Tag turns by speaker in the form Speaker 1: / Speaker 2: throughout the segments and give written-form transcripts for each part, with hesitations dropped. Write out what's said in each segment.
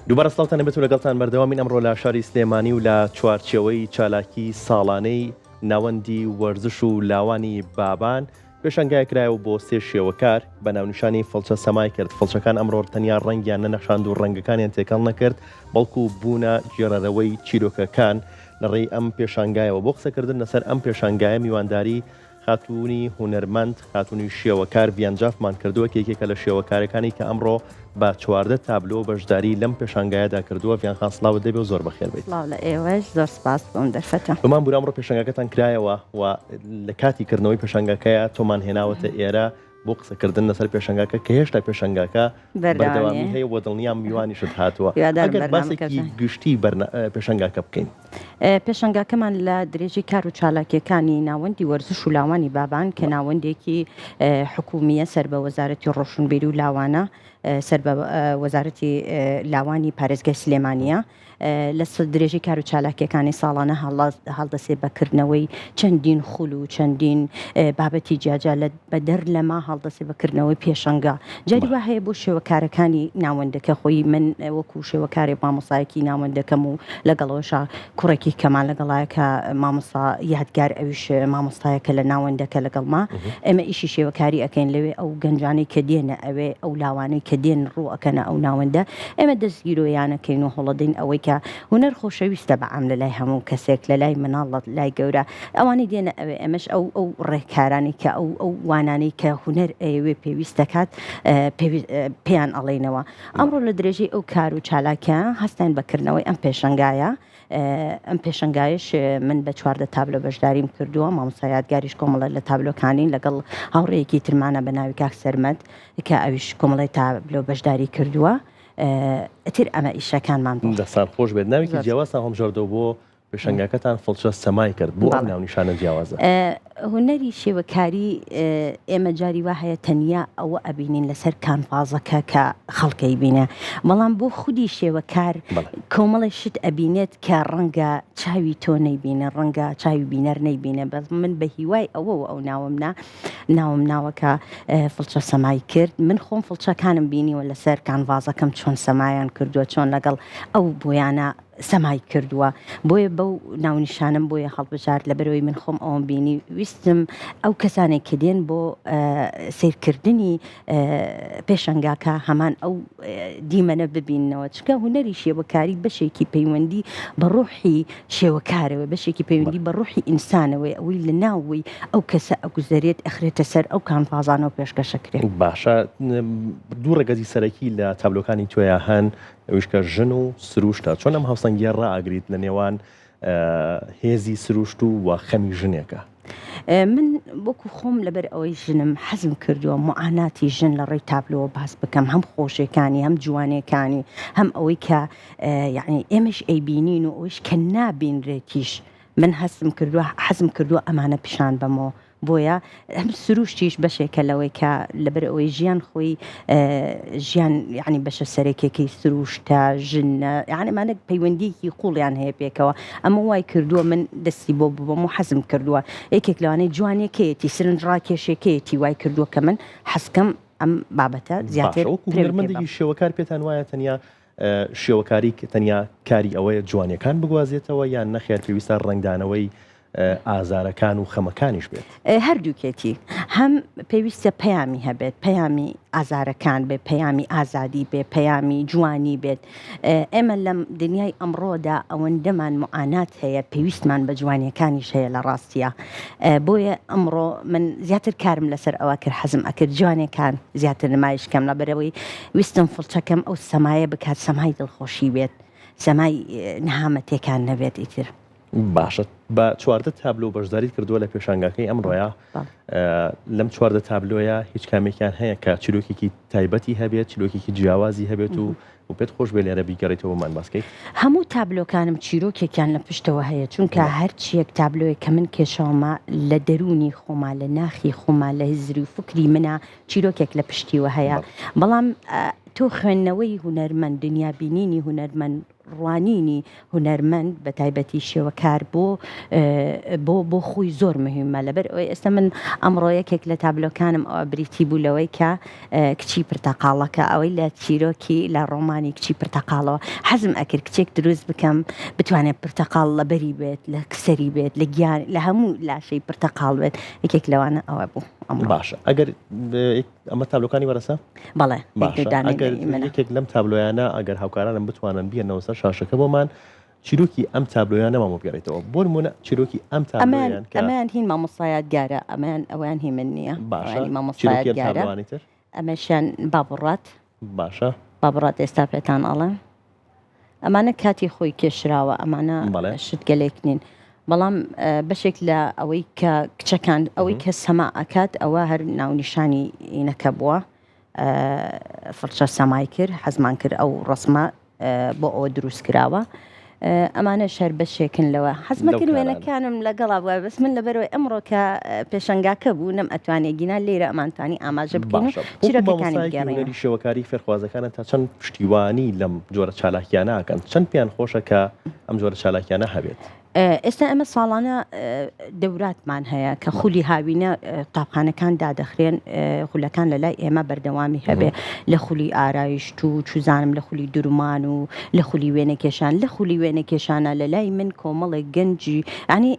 Speaker 1: دووبارە سڵاوتان لێبێت و لەگەڵتان بەردەوامین ئەمڕۆ لە شاری سلێمانی و لە چوارچێوەی چالاکی ساڵانەی ناوەندی وەرزش و لاوانی بابان پێشانگایەک کرایەوە بۆ سێ شێوەکار بە ناونیشانی فڵچە سەمای کرد فڵچەکان ئەمڕۆ تەنیا ڕەنگیان نەنەخشاند و ڕەنگەکانیان تێکەڵ نەکرد بەڵکو بوونە گێڕەرەوەی چیرۆکەکان لە ڕێی ئەم پێشانگایەوە بۆ قسەکردن لەسەر ئەم پێشانگایە میوانداری خاتوونی هونەرمەند خاتوونی شێوەکار ڤیان جافمان کردووە کە یەکێکە لە شێوەکارەکانی کە ئەمڕۆ بە 14 تابلۆ بەشداری لەم پێشانگایەدا کردووە. ڤیان خان سڵاوت لێبێ و زۆر بەخێر بێیت.
Speaker 2: سڵاو لە ئێوەش، زۆر سپاس بۆ ئەم دەرفەتە.
Speaker 1: بمان بورە ئەمڕۆ پێشانگاکەتان کرایەوە و لە کاتی کردنەوەی پێشانگاکەیا تۆمان هێناوەتە ئێرە بۆ قسەکردن لەسەر پێشانگاکە کە هێشتا پێشانگاکە بەردەوامی هەیە و دڵنیام میوانیشت هاتووە.
Speaker 2: هیوادارم
Speaker 1: ئەگەر
Speaker 2: بەرنامەکە
Speaker 1: باسێکی گشتی پێشانگاکە بکەین.
Speaker 2: پێشەنگاکەمان لە درێژەی کار و چالاکییەکانی ناوەندی وەرزش و لاوانی بابان کە ناوەندێکی حکوومییە سەر بە وەزارەتی ڕۆشنبیری و لاوانە سەر بە وەزارەتی لاوانی پارێزگای سلێمانییە لە درێژەی کار و چالاکییەکانی ساڵانە هەڵدەسێ بە کردنەوەی چەندین خول و چەندین بابەتی جیاجیا لە بەدەر لەمە هەڵدەسێ بە کردنەوەی پێشەنگا جاری وا هەیە بۆ شێوەکارەکانی ناوەندەکە خۆی من وەکو شێوەکارێک مامۆسایەکی ناوەندەکەم و لەگەڵەوەشا کوڕێکی کەمان لەگەڵایە کە مامۆستا یادگار ئەویش مامۆستایەکە لە ناوەندەکە لەگەڵما ئێمە ئیشی شێوەکاری ئەکەین لەوێ ئەو گەنجانەی کە دێنە ئەوێ ئەو لاوانەی کە دێن ڕوو ئەکەنە ئەو ناوەندە ئێمە دەستگیرۆیانەکەین و هەوڵەدەین ئەوەی کە هونەر خۆشەویستە بە عام لەلای هەموو کەسێک لەلای مناڵ لای گەورە ئەوانەی دێنە ئەوێ ئێمەش ئەو ئەو ڕێکارانەی کە ئەو ئەو وانانەی کە هونەر ئەیەوێ پێویست دەکات پێیان ئەڵێینەوە. ئەمڕۆ لە درێژەی ئەو کار و چالاکیە هەستاین بە کردنەوەی ئەم پێشەنگایە ئەم پێشەنگایش من بە 14 تابلۆ بەشداریم کردووە مامۆستا یادگاریش کۆمەڵە لە تابلۆکانین لەگەڵ هاوڕێیەکی ترمانە بە ناوی کاک سەرمەد کە ئەویش کۆمەڵی تابلۆ بەشداری کردووە ئیتر ئەمە ئیشەکانمان بوو.
Speaker 1: دەستان خۆش بێت ناوێکی جیاوازتان هەڵبژاردەوە بۆ پێشەنگاکەتان فڵچە سەمای کرد، بۆ ئەم ناونیشانە جیاوازە؟
Speaker 2: هونەری شێوەکاری ئێمە جاری وا هەیە تەنیا ئەوە ئەبینین لەسەر کانڤازەکە کە خەڵک ئەیبینێ، بەڵام بۆ خودی شێوەکار کۆمەڵێ شت ئەبینێت کە ڕەنگە چاوی تۆ نەیبینێ، ڕەنگە چاوی بینەر نەیبینێ، بەس من بە هیوای ئەوەوە ئەو ناوەم نا، ناوم ناوە کە فڵچە سەمای کرد، من خۆم فڵچەکانم بینیوە لەسەر کانڤازەکەم چۆن سەمایان کردووە، چۆن لەگەڵ ئەو بۆیانە سەمای کردووە بۆیە بەو ناونیشانەم بۆیە هەڵبژارد لەبەرئەوەی من خۆم ئەوەم بینی ویستم ئەو کەسانێک کە دێن بۆ سەیرکردنی پێشەنگاکە هەمان ئەو دیمەنە ببیننەوە چکە هونەری شێوەکاری بەشێکی پەیوەندی بە ڕۆحی شێوەکارەوە بەشێکی پەیوەندی بە ڕۆحی ئینسانەوەی ئەوەی لە ناوەی ئەو کەسە ئەگوزەرێت ئەخرێتە سەر ئەو کانڤازانەوە پێشکەشەکرێت.
Speaker 1: باشە دوو ڕەگەزی سەرەکی لە تابلۆکانی تۆیا هەن ئەویش کە ژن و سروشتە، چۆن ئەم هاوسەنگییە ڕائەگریت لە نێوان هێزی سروشت و و خەمی ژنێکە؟
Speaker 2: من وەکو خۆم لەبەر ئەوەی ژنم حەزم کردووە موعاناتی ژن لە ڕێی تابلۆوە باس بکەم هەم خۆشیەکانی هەم جوانیەکانی هەم ئەوەی کە یعنی ئێمەش ئەیبینین و ئەوەیش کە نابینرێتیش من هەستم کردووە حەزم کردووە ئەمانە پیشان بەمەوە بۆیە هەم سروشتیش بەشێکە لەوەی کە لەبەر ئەوەی ژیان خۆی ژیان یعنی بەشە سەرەکیەکەی سروشتە ژنە یعنی ئەمانە پەیوەندیەکی قوڵیان هەیە پێکەوە ئەمە وای کردووە من دەستی بۆ ببەم و حەزم کردووە یەکێک لەوانەیە جوانیەکەیەتی سرنج ڕاکێشێکەیەتی وای کردووە کە من حەزکەم ئەم بابەتە زیاتر
Speaker 1: باشە وەکو هونەرمەندێکی شێوەکار پێتان وایە تەنیا شێوەکاری تەنیا کاری ئەوەیە جوانیەکان بگوازێتەوە یان نەخێر پێویستە ڕەنگدانەوەی ئازارەکان و خەمەکانیش بێت؟
Speaker 2: هەردووکێتی هەم پێویستە پەیامی هەبێت پەیامی ئازارەکان بێ پەیامی ئازادی بێ پەیامی جوانی بێت ئێمە لەم دنیای ئەمڕۆدا ئەوەندەمان معانات هەیە پێویستمان بە جوانیەکانیش هەیە لە ڕاستیە بۆیە ئەمڕۆ من زیاتر کارم لەسەر ئەوە کرد حەزم ئەکرد جوانەکان زیاتر نمایش کەم لەبەرەوەی ویستم فڵچەکەم ئەو سەمایە بکات سەمای دڵخۆشی بێت سەمای نەهامەتێکان نەبێت ئیتر.
Speaker 1: باشە بە 14 تابلۆ بەشداریت کردووە لە پێشانگاکەی ئەمڕۆیا لەم 14 تابلۆیە هیچ کامێکیان هەیە کە چیرۆکێکی تایبەتی هەبێت چیرۆکێکی جیاوازی هەبێت و و پێت خۆش بێ لێرە بیگەڕیتەوە بۆمان باس کەیت؟
Speaker 2: هەموو تابلۆکانم چیرۆکێکیان لە پشتەوە هەیە چونکە هەرچیەک تابلۆیەک کە من کێشاومە لە دەروونی خۆما لە ناخی خۆما لە هزر و فکری منا چیرۆکێک لە پشتیوە هەیە بەڵام تۆ خوێندنەوەی هونەرمەند دنیابینینی هونەرمەند. ڕوانینی هونەرمەند بە تایبەتی شێوەکار بۆ بۆ بۆ خۆی زۆر مهمە لەبەر ئەوەی ئێستا من ئەمڕۆ یەکێک لە تابلۆکانم ئەوە بریتی بوو لەوەی کە کچی پرتەقاڵەکە ئەوەی لە چیرۆکی لە ڕۆمانی کچی پرتەقاڵەوە حەزم ئەکرد کچێک دروست بکەم بتوانێت پرتەقاڵ لەبەری بێت لە سەری بێت لە گیان لە هەموو لاشەی پرتەقاڵ بێت یەکێک لەوانە ئەوە بوو
Speaker 1: ئەمڕۆ. باشە ئەگەر ئەمە تابلۆکانی وەرەسە؟
Speaker 2: بەڵێ
Speaker 1: باشە ئەگەر یەکێک لەم تابلۆیانە ئەگەر هاوکارانم بتوانن بیەنەوە سەر شاشەکە بۆمان چیرۆکی ئەم تابلۆیانەمان بۆ بگەڕێتەوە بۆ نمونە چیرۆکی ئەم تابلۆیان
Speaker 2: کە ئەمەیان هین مامۆستا یادگارە ئەمەیان ئەویان هی من نییە
Speaker 1: باشە مامۆستا یادگارە
Speaker 2: ئەمەشیان با بڕات
Speaker 1: باشە
Speaker 2: با بڕات ئێستا پێتان ئەڵێم ئەمانە کاتی خۆی کێشراوە ئەمانە شتگەلێک نین بەڵام بەشێک لە ئەوەی کە کچەکان ئەوەی کە سەما ئەکات ئەوە هەر ناونیشانی ئینەکە بووە فڵچە سەمای کرد حەزمان کرد ئەو ڕسمە بۆ ئەوە دروست کراوە ئەمانەش هەر بەشێکن لەوە حەزمەکرد وێنەکانم لەگەڵا بووە بەس من لەبەرەوەی ئەمڕۆ کە پێشەنگاکە بوو نەم ئەتوانێ گینا لێرە ئەمانتوانی ئاماژە بکەین و چیرۆکەکانی بگێڕینەوە.
Speaker 1: شێوەکاری فێرخوازەکانە تا چەند پشتیوانی لەم جۆرە چالاکیانە ئەکەن چەند پێیان خۆشە کە ئەم جۆرە چالاکیانە هەبێت؟
Speaker 2: ئێستا ئێمە ساڵانە دەوراتمان هەیە کە خولی هاوینە قوتابخانەکان دادەخرێن خولەکان لە لای ئێمە بەردەوامی هەبێ لە خولی ئارایشت و چوزانم لە خولی درومان و لە خولی وێنەکێشان لە خولی وێنەکێشانە لە لای من کۆمەڵێک گەنجی ینی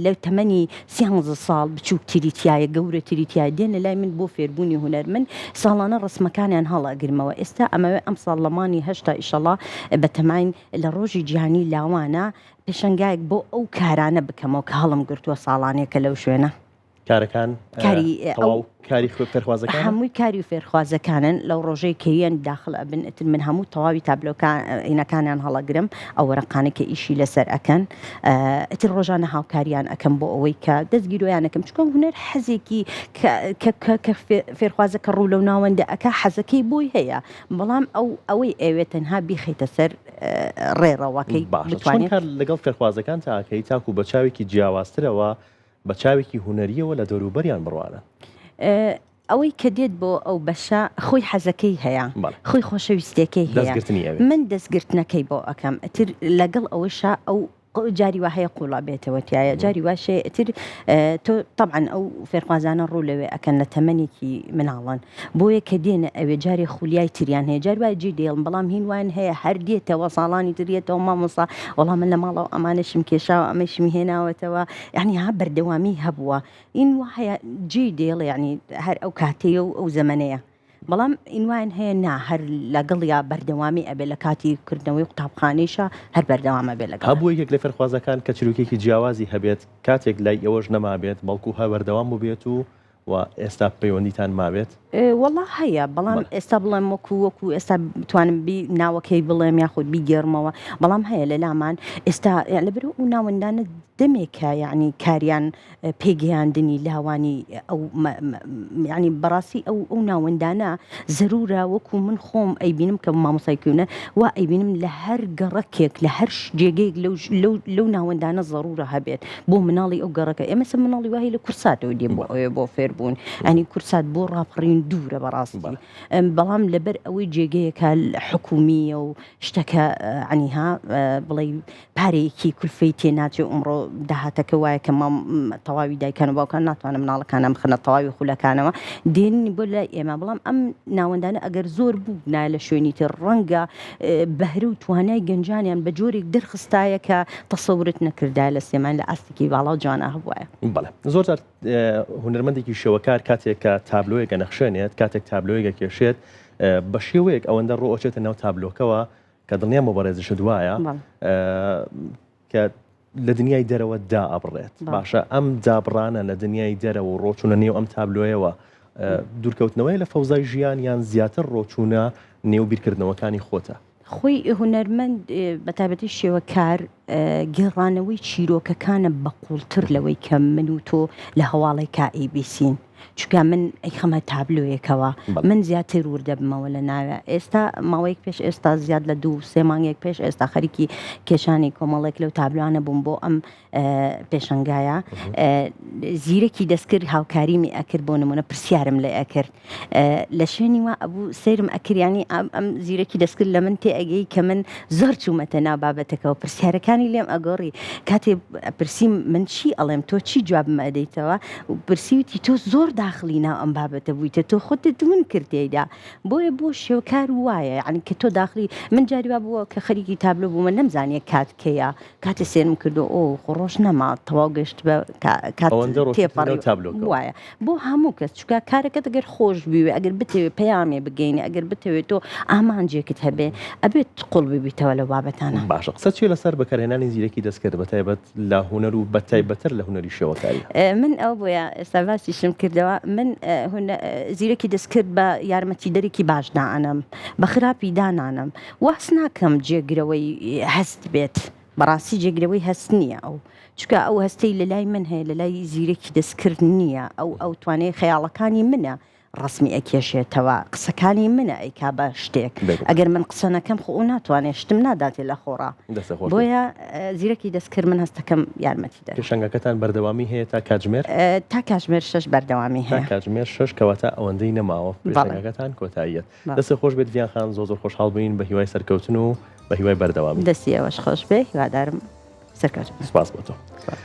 Speaker 2: لە تەمەنی سیانزە ساڵ بچووکتری تایە گەورەتری تایە دێن لە لای من بۆ فێربوونی هونەر من ساڵانە ڕسمەکانیان هەڵئەگرمەوە ئێستا ئەمەوێ ئەم ساڵ لە مانگی هەشتا ئیشەڵا بەتەماین لە ڕۆژی جیهانی لاوانە پێشەنگایەک بۆ ئەو کارانە بکەمەوە کە هەڵم گرتووە ساڵانێکە لەو شوێنە.
Speaker 1: کارەکان
Speaker 2: کاری
Speaker 1: تەواو کاری فێرخوازەکان
Speaker 2: هەمووی کاری فێرخوازەکانن لەو ڕۆژەی کە یەن داخل ئەبن ئیتر من هەموو تەواوی تابلۆکان ئینەکانیان هەڵەگرم ئەو وەرەقانەی کە ئیشی لەسەر ئەکەن ئیتر ڕۆژانە هاوکاریان ئەکەم بۆ ئەوەی کە دەستگیرۆیان ئەکەم چونکە هونەر حەزێکی کە کە کە فێرخوازەکە ڕوو لەو ناوەندە ئەکا حەزەکەی بۆی هەیە بەڵام ئەو ئەوەی ئەوێ تەنها بیخەیتە سەر ڕێڕەوەکەی
Speaker 1: باشە چۆن کار لەگەڵ فێرخوازەکان تاکەی تاکو بە چاوێکی جیاوازترەوە بە چاوێکی هونەریەوە لە دەوروبەریان بڕوانن؟
Speaker 2: ئەوەی کە دێت بۆ ئەو بەشە خۆی حەزەکەی هەیە خۆی خۆشەویستێکەی هەیە من دەستگرتنەکەی بۆ ئەەکەم ئەتر لەگەڵ ئەوەشا ئەو جاری وا هەیە قوڵا بێتەوە تایە جاری واش هەیە ئیتر تۆ تەبعەن ئەو فێرخوازانە ڕوو لەوێ ئەکەن لە تەمەنێکی مناڵن بۆیە کە دێنە ئەوێ جارێ خولیای تریان هەیە جار وایە جێ دێڵن بەڵام هین وان هەیە هەر دێتەوە ساڵانی تر دێتەوە مامۆستا وەڵا من لە ماڵەوە ئەمانەشم کێشاوە ئەمەشم هێناوەتەوە یعنی ها بەردەوامی هەبووە این وا هەیە جێی دێڵێ یعنی هەر ئەو کاتەیە و ئەو زەمەنەیە بەڵام ئینوان هەیە نا هەر لەگەڵیا بەردەوامی ئەبێ لە کاتی کردنەوەی قوتابخانەیشا هەر بەردەوام ئەبێ لەگەڵ.
Speaker 1: هەبوو یەکێک لە فێرخوازەکان کە چروکێکی جیاوازی هەبێت کاتێک لای ئێوەش نەمابێت بەڵکو هەر بەردەوام بووبێت و و ئێستا پەیوەندیتان مابێت؟
Speaker 2: وەڵا هەیە بەڵام ئێستا بڵێم وەکو وەکو ئێستا بتوانم بی ناوەکەی بڵێم یاخود بیگێڕمەوە بەڵام هەیە لە لامان ئێستا لەبەر ئەو ناوەندانە دەمێکە یعنی کاریان پێگەیاندنی لاوانی ئەو یانی بەڕاستی ئەو ئەو ناوەندانە زەرورە وەکو من خۆم ئەیبینم کە مامۆسای کوێنە وا ئەیبینم لە هەر گەڕەکێک لە هەر جێگەیەک لەو لەو لەو ناوەندانە زەرورە هەبێت بۆ مناڵی ئەو گەڕەکە ئێمە سە مناڵی وای لە کورساتەوە دێ بۆ ئەوێ بۆ فێربوون ئەنی کورسات بۆ ڕاپەڕین دوورە بەڕاستی بەڵام لەبەر ئەوەی جێگەیەکە حکومیە و شتەکە عنیها بڵێ پارەیەکی کولفەی تێ ناچێ ئەمڕۆ داهاتەکە وایە کە مام تەواوی دایکان و باوکان ناتوانن مناڵەکانیان بخەنە تەواوی خولەکانەوە دێن بۆ لای ئێمە بەڵام ئەم ناوەندانە ئەگەر زۆر بوو لە شوێنی تر ڕەنگە بەهرە و توانای گەنجانیان بە جۆرێک دەرخستایە کە تەسەورت نەکردایە لە سلێمانی لە ئاستێکی باڵا و جوانا هەبوایە.
Speaker 1: بەڵێ زۆر جار هونەرمەندێکی شێوەکار کاتێک کە تابلۆیەک ئەنەخشێنێت کاتێک تابلۆیەک ئەکێشێت بە شێوەیەک ئەوەندە ڕۆ ئەچێتە ناو تابلۆکەوە کە دڵنیام بۆ بەڕێزیشت وایە کە لە دنیای دەرەوە دائەبڕێت باشە ئەم دابڕانە لە دنیای دەرەوە و ڕۆچوونە نێو ئەم تابلۆیەوە دوورکەوتنەوەی لە فەوزای ژیان یان زیاتر ڕۆچوونە نێو بیرکردنەوەکانی خۆتە؟
Speaker 2: خۆی هونەرمەند بە تایبەتی شێوەکار گێڕانەوەی چیرۆکەکانە بە قوڵتر لەوەی کە من و تۆ لە هەواڵێکا ئەیبیسین. چونکە من ئەیخەمە تابلۆیەکەوە من زیاتر وردەبمەوە لە ناوێ ئێستا ماوەیەک پێش ئێستا زیاد لە دوو سێ مانگێک پێش ئێستا خەریکی کێشانی کۆمەڵێک لەو تابلوانە بووم بۆ ئەم پێشەنگایە زیرەکی دەستکرد هاوکاریمی ئەکرد بۆ نمونە پرسیارم لێ ئەکرد لە شوێنی وا ئەبوو سەیرم ئەکرد یانی ئەم زیرەکی دەستکرد لە من تێ ئەگەی کە من زۆر چوومەتە ناو بابەتەکەەوە پرسیارەکانی لێم ئەگۆڕی کاتێ پرسیم من چی ئەڵێم تۆ چی جوابم ئەدەیتەوە پرسیوتی تۆ زۆر داخلی ناو ئەم بابەتە بوویتە تۆ خۆتت ون کردێدا بۆیە بۆ شێوکار وایە یعنی کە تۆ داخلی من جاری وا بووە کە خەریکی تابلۆ بوومە نەمزانیە کات کەیە کاتێ سێرم کردو ئۆ خۆ ڕۆژ نەما تەواو گەشت بە کات
Speaker 1: ئەوەندە ڕۆشتیتە ناو
Speaker 2: تێپەڕی
Speaker 1: تابلۆکەوە.
Speaker 2: وایە بۆ هەموو کەس چونکە کارەکەت ئەگەر خۆش بیوێ ئەگەر بتەوێ پەیامێ بگەینی ئەگەر بتەوێ تۆ ئامانجێکت هەبێ ئەبێت قوڵ ببیتەوە لەو بابەتانە.
Speaker 1: باشە قسەت چیە لەسەر بەکارهێنانی زیرەکی دەستکرد بەتایبەت لە هونەر و بەتایبەتر لە هونەری شێوەکاری؟
Speaker 2: من ئەوە بۆیە ئێستا باسیشم کردەوە من زیرەکی دەستکرد بە یارمەتیدەرێکی باش دائەنەم بە خراپی دانانەم واس ناکەم جێگرەوەی هەست بێت بەڕاستی جێگرەوەی هەست نییە ئەو چونکە ئەو هەستەی لە لای من هەیە لە لای زیرەکی دەستکرد نییە ئەو ئەو توانەیە خەیاڵەکانی منە ڕەسمی ئەکێشێتەوە قسەکانی منە ئەیکا بە شتێک ئەگەر من قسە نەکەم خۆ ئەو ناتوانێت شتم ناداتێ لە خۆڕا بۆیە زیرەکی دەستکرد من هەستەکەم یارمەتی دەر.
Speaker 1: پێشانگاکەتان بەردەوامی هەیە تا کاتژمێر؟
Speaker 2: تا کاتژمێر شەش بەردەوامی
Speaker 1: هەیە. تا کاتژمێر شەش کەواتە ئەوەندەی نەماوە پێشانگاکەتان کۆتاییەت. دەستت خۆش بێت ڤیان خان زۆر زۆر خۆشحاڵ بووین بە هیوای سەرکەوتن و بە هیوای بەردەوامی.
Speaker 2: دەستی ئێوەش خۆش بێ هیوادارم سەرکەوتوو بن.
Speaker 1: سپاس بۆ تۆ.
Speaker 2: سپاس.